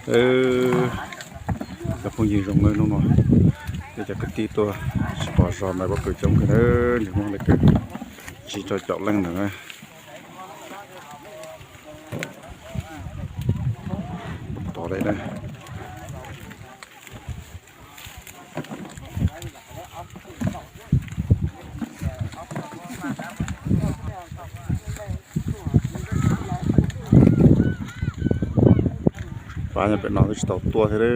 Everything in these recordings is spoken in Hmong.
Cov phooj ywg zoo na, hnub no peb cov kwv tij tuaj sib pov zog ntais pob kws coob kawg na, nws muaj li kawg tsib rau caum leej ntawd na. Tod li na. Pab nyob pem no twb tsis tau tuaj thiab.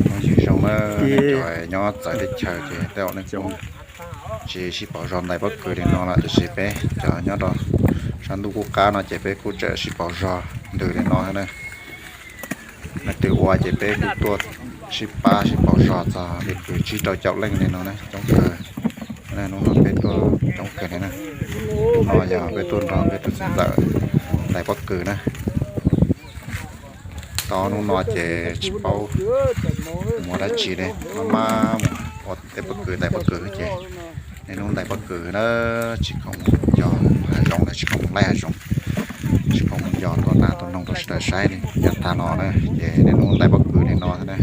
Phooj ywg zoo na, cov nyob txawv teb chaws ces tej zaum nej tsis sib pov zog ntais pob kws li no lawm, tiam sis peb cov nyob rau sab ntuj qub qab no ces peb kuj tseem sib pov zog ntws li no thiab na. Leej twg ua ces peb kuj tuaj sib pab sib pov zog txog li kws tsib rau caum leej li no na, coob kawg. Hnub no peb tuaj coob kawg li na. Hnub no yog peb tuaj nrog peb tus txiv ntxawm ntais pob kws na. Tau hnub no ces tsis paub mus ua dab tsi li, maj mam mus ua tej pob kws ntais pob kws ces niaj hnub ntais pob kws na, tsis khoom mus yos hav zoov na, tsis khoom mus laij hav zoov, tsis khoom mus yos tua nas tua noog rau sawv daws saib li yav tag los na, ces niaj hnub ntais pob kws li no thiab na.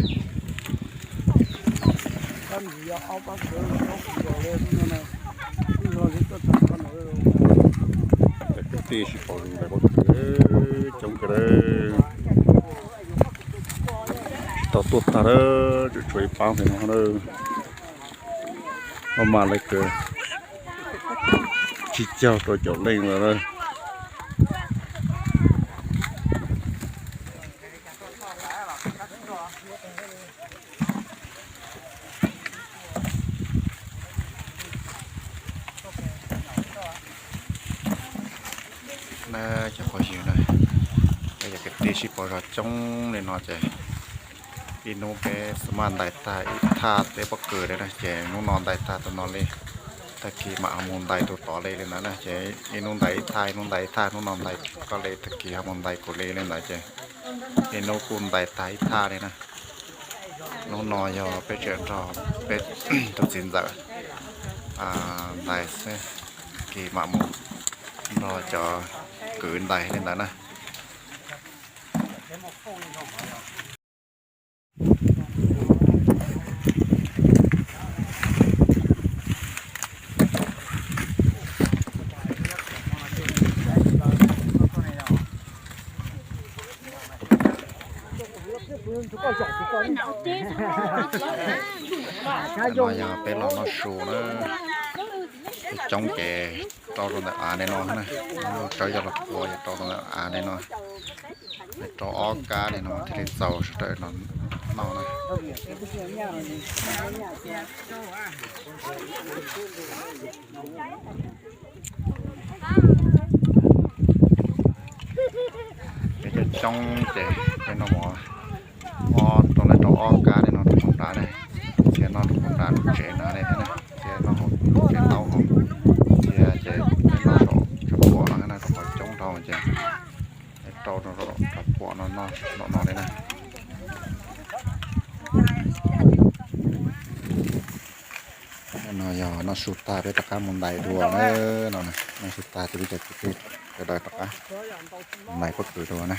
Cov kwv tij sib pov zog ntais pob kws coob kawg, tsis tau tuaj tag lawm, tseem tshuav ib pab pem no na. Maj mam li kws tsib caug rau caum leej lawm na. Na, cov phooj ywg na, peb cov kwv tij sib pov zog coob li no ces ib hnub peb xav mas ntais tag ib thaj tej pob kws li na, ces hnub no ntais tag tus no li, tag kis mam ho mus ntais tus tod li li ntawd na, ces ib hnub ntais ib thaj, ib hnub ntais ib thaj, hnub no ntais koj li, tag kis ho mus ntais kuv li li ntawd ces ib hnub kuj ntais tag ib thaj li na. Hnub no yog peb tseem nrog peb tus txiv ntxawm ntais xwb, kis mam mus nrog cov kwv ntais li ntawd na. No yog peb los noj su na, coob ces rau rau ntawm av li no na, tsawb yog los kua yog rau rau ntawm av li no, rau ob kab li no thiaj li txaus sawv daws noj na. Peb coob coob ces peb noj mov ob rau lawv rau ob kab li no rau hauv nrad ne, cia noj rau hauv nrad lub tsev no ne thiab na, cia noj hauv tsev taub hauv, cia ces peb noj saum cov puam no na, rau qhov coob dhau ces rau rau cov puam no noj no li na. No yog noj su tag peb rov qab mus ntais dua na, no noj su tag ces peb cov kwv tij sawv daws rov qab ntais pob kws dua na.